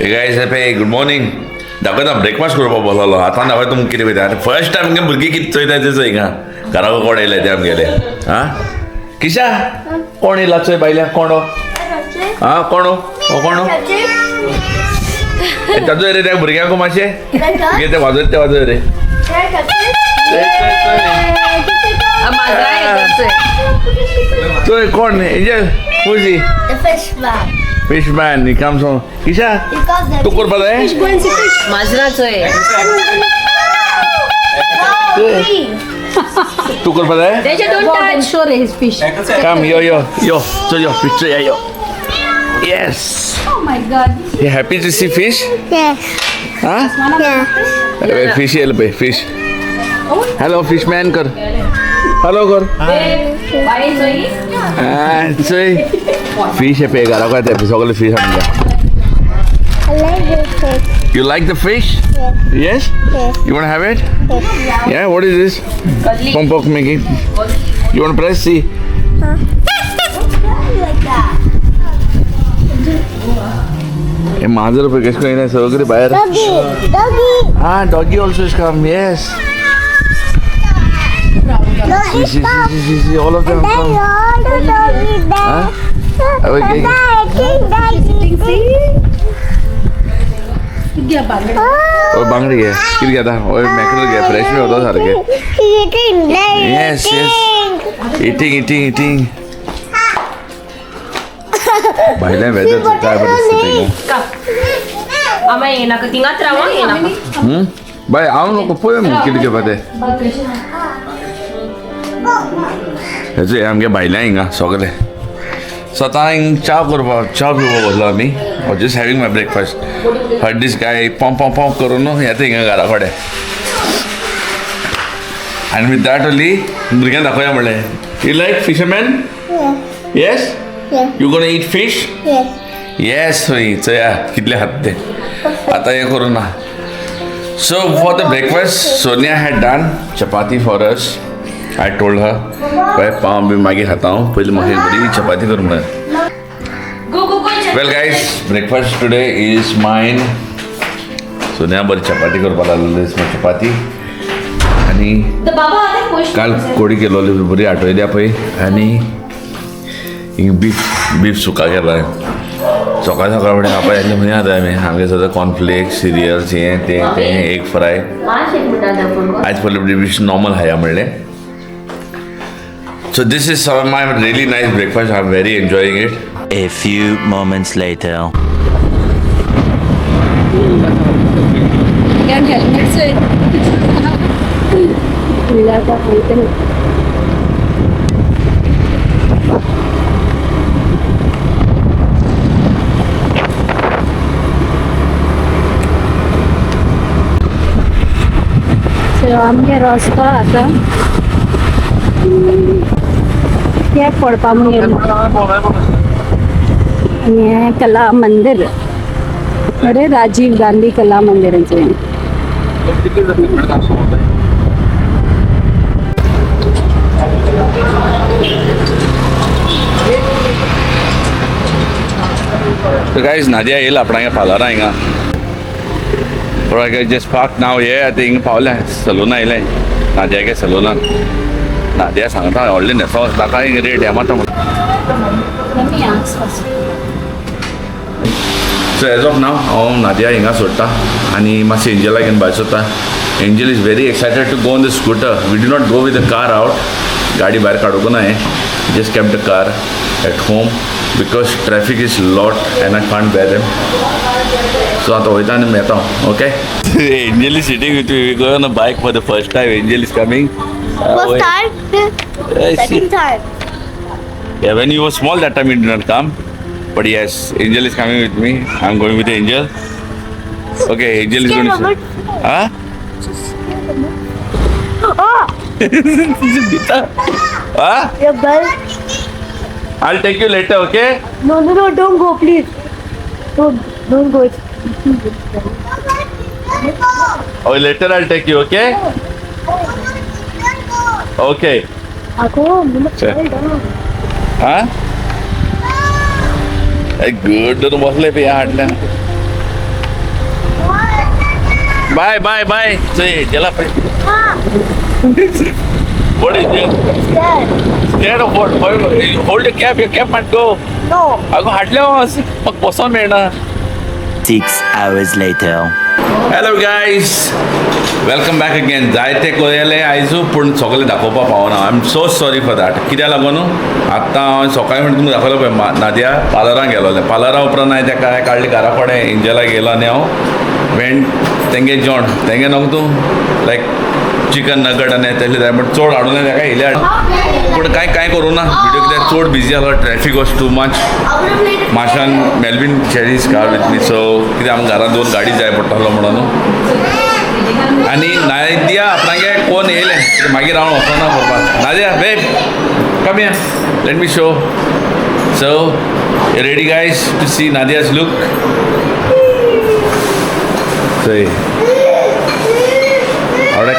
Hey guys, happy good morning. दाखयता breakfast करपाक बसलो आतां दाखय तुमकां कितें पळयता. फर्स्ट टायम आमगे भुरगीं कितें चोयता तें चोय हिंगा घराक कोण येयले ते आमगेले. आं किशा कोण येयला चोय भायल्या कोण हो? आं कोण हो? हो कोण हो? ताजो रे त्या भुरग्यांक मातशें तुगे ते वाजयत ते वाजय रे. चोय कोण Angel? Who is he? The fish man. Fish man, he comes from Kisha. Because the तू करपा जाय? माजरा चोय. तू करपा जाय? तेजे don't touch. Show his fish. Come, yo, yo, yo, so yo, fish, yo, yo. Yes. Oh my God. You happy to see fish? Yes. Huh? Yeah. Fish येल pay fish. Hello, fish man कर. Hello कर. बाय चोय. Ah, चोय. Fish pay घरा काय सगळे fish आमगे. I like the fish. You like the fish? Yes. Yes? Yes. You want to have it? Yes. Yeah, what is this? Pump pump making. You want to press? See. Like that. हे मांजर पळय कशें करून सगळे भायर. Doggy. Doggy. Ah, doggy also is come. Yes. Doggy. See, see, see, see, see, all of them Then come. all the doggy there. Huh? Okay. Papa, I think doggy. ओय बांगडी घे कितें घेता? ओय मॅकरल घे फ्रेश बी वता सारकें. Eating. Yes, yes. Eating, eating, eating. भायलें weather काय बरें दिसता तेंका. आमा येनाका थिंगाच राव येनाका. बाय हांव नको पळय मग कितें घेवपा तें. हेचो हे आमगे भायल्या हिंगा सगळे. सो आतां हिंग च्या करपाक च्या पिवपाक बसलो आमी. I just having my breakfast. Heard this guy pump pump pump करून येता हिंगा घरा कडेन. आनी विथ that only भुरग्यांक दाखोवया म्हणलें. You like fisherman? Yes? You gonna eat fish? Yes. Yes, हय चया कितले खात ते. आतां हें करूं ना. So for the breakfast, Sonia had done chapati for us. I told her, बाय पाव बी मागीर खाता हांव पयलीं म्हाका एक बरी चपाती कर म्हणून. Go go go. Well guys, breakfast today is mine. Sonia बरी चपाती करपाक लागलेली my चपाती. आनी बाबा आतां पयशे. काल कोडी केलोली बरी आठवयल्या पळय. आनी हिंग बीफ बीफ सुका केला. सकाळ सकाळ फुडें खावपा येतलें खंय खाता आमी. आमगे सदां कॉर्नफ्लेक्स सिरियल्स हें तें तें एक फ्राय. आयज पयलीं बीफ नॉर्मल खाया म्हणलें. So this is my really nice breakfast. I am very enjoying it. A few moments later. Helmet से मिला बोलते हैं. So आमगे रस्तो आसा तें पळोवपा म्हूण येयला. आनी हें कला मंदिर. अरे राजीव गांधी कला मंदिराचें. So guys, Nadia येयला आपणागे पार्लरां हिंगा. Alright guys, just park now हे आतां हिंगा पावले सलूना येयले नादियागे सलूनान. नादिया सांगता व्हडलें न्हेसो ताका हिंगा रेट हें मारता म्हणून. Let me ask first. So as of now हांव नादिया हिंगा सोडटा आनी मातशें एंजलाक घेवन भायर सोदता. Angel is very excited to go on the scooter. We do not go with the car out. गाडी भायर काडूंक ना हांवें. Just kept the car at home because traffic is lot and I can't bear them. So आतां वयता आनी येता हांव. Okay. Angel is sitting with me. We go on a bike for the first time. Angel is coming. First time. Second time. Yeah, when you were small that time you did not come. But yes, Angel is coming with me. I'm going with Angel. Okay, Angel is going to. Huh? Oh, Huh? your bell. I'll take you later, okay? No, no, no, don't go, please. Don't go. Oh, later I'll take you, okay? Okay. Ako, Huh? Hey, good. बसले pay हाडल्या. Bye bye bye. चोय जेला पळय. What is that? Scared. Scared of what? Hold your cap, your cap might go. No. अगो हाडले म्हाका बसोन मेळना. 6 hours later. Hello guys, welcome back again. जायते कोयले आयजू पूण सगळें दाखोवपाक पावना. I am so sorry for that. कित्याक लागून आतां हांवें सकाळी म्हणून तुमकां दाखयलो पळय, नादिया पार्लरान गेलोलें. पार्लरा उपरांत हांवें ताका हांवें काडली घरा कडेन. एंजला गेलो आनी हांव वेंट तेंगे जेवण तेंगे न्हू तूं लायक चिकन नगट आनी तसलें जाय, बट चड हाडूं ना ताका, येयले हाड. पूण कांय कांय करूं ना व्हिडियो, कित्याक चड बिजी आसलो. Traffic was too much. माशान Melvin share his car with me, so कित्याक आमकां घरांत दोन गाडी जाय पडटालो म्हणून. आनी नादिया आपणागे कोण येयलें, मागीर हांव वचना करपाक. Nadia babe, come here, let me show. So ready guys to see Nadia's look? चोय आवडा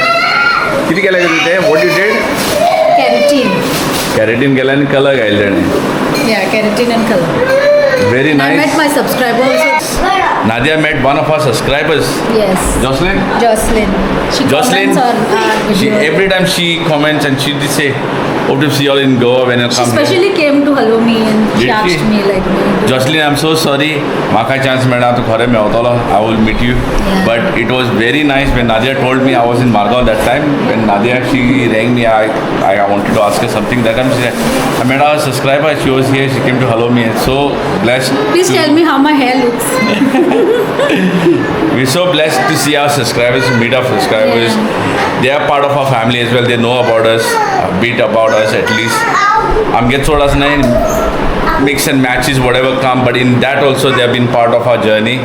कितें केलें गो तुवें तें? What you did? Keratin. Keratin केलें आनी कलर घायले ताणें. Yeah, keratin and color. Very I met nice. My subscriber also. Nadia met one of our subscribers. Yes. Jocelyn. Jocelyn. She Jocelyn, comments on our she videos. Every time she comments and she did say, "Hope to see you all in Goa when you She come here." specially came to hello me and she Did she? Asked me like me. Jocelyn, I'm so sorry. म्हाका chance मेळना तूं खरें मेवतलो. I will meet you. Yeah. But it was very nice when Nadia told me. I was in Margao that time. When Nadia, she rang me, I wanted to ask her something. That time she said, I met our subscriber. She was here. She came to hello me. And so blessed. Please tell me how my hair looks. We're so blessed to see our subscribers, meet our subscribers. They are part of our family as well. They know about us, a bit about us at least. आमगे चड आसना, mix and matches whatever come, but in that also they have been part of our journey.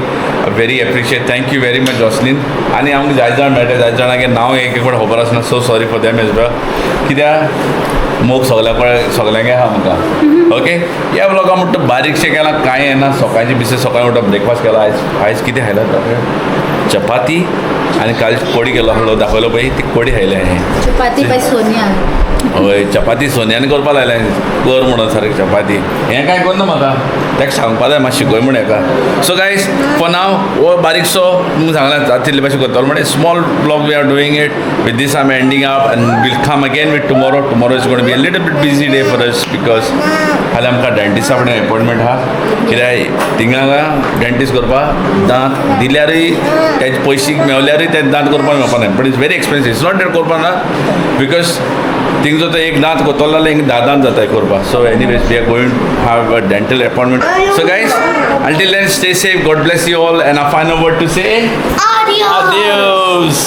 I very appreciate. Thank you very much, Jocelyn. आनी आमकां जायते जाण मेळटा, जायते जाणांगे नांव एक एक फावट खबर आसना. So sorry for them as well, कित्याक मोग सगल्या कडेन सगल्यांगे आहा आमकां. ओके, ह्या ब्लॉगा म्हणटा बारीकशें केलां, कांय येना. सकाळचें बिसे सकाळी उठप, ब्रेकफास्ट केला. आयज आयज कितें खायला? चपाती आनी काल कोडी केलो आहलो दाखयलो पळय, ती कोडी खायली हांवें. Chapati by Sonia. हय, चपाती सोन्यान करपा लायलें, कर म्हणून सारकें चपाती. हें कांय करना म्हाका, ताका सांगपा जाय मातशें, शिकय म्हण हेका. सो गायज, फॉर नाव हो बारीकसो तुमकां सांगलां जाता तितले भाशेन करतलो म्हणजे small vlog we are doing it. With this I am ending up and will come again with tomorrow. Tomorrow is gonna be a little bit busy day for us because फाल्यां आमकां डेंटिस्टा कडेन एपॉयंटमेंट आहा, कित्याक थिंगा dentist करपाक दांत दिल्यारूय, तेजे पयशे मेवल्यारूय ते दांत करपाक मेळपा ना. But it's very expensive. It's not that करपा ना, because थिंग जो तो एक दांत करतलो जाल्यार हिंग धा दांत जाताय करपाक. So anyways, we are going have a dental appointment. So guys, until then, stay safe. God bless you all. And a final word to say, Adios. Adios.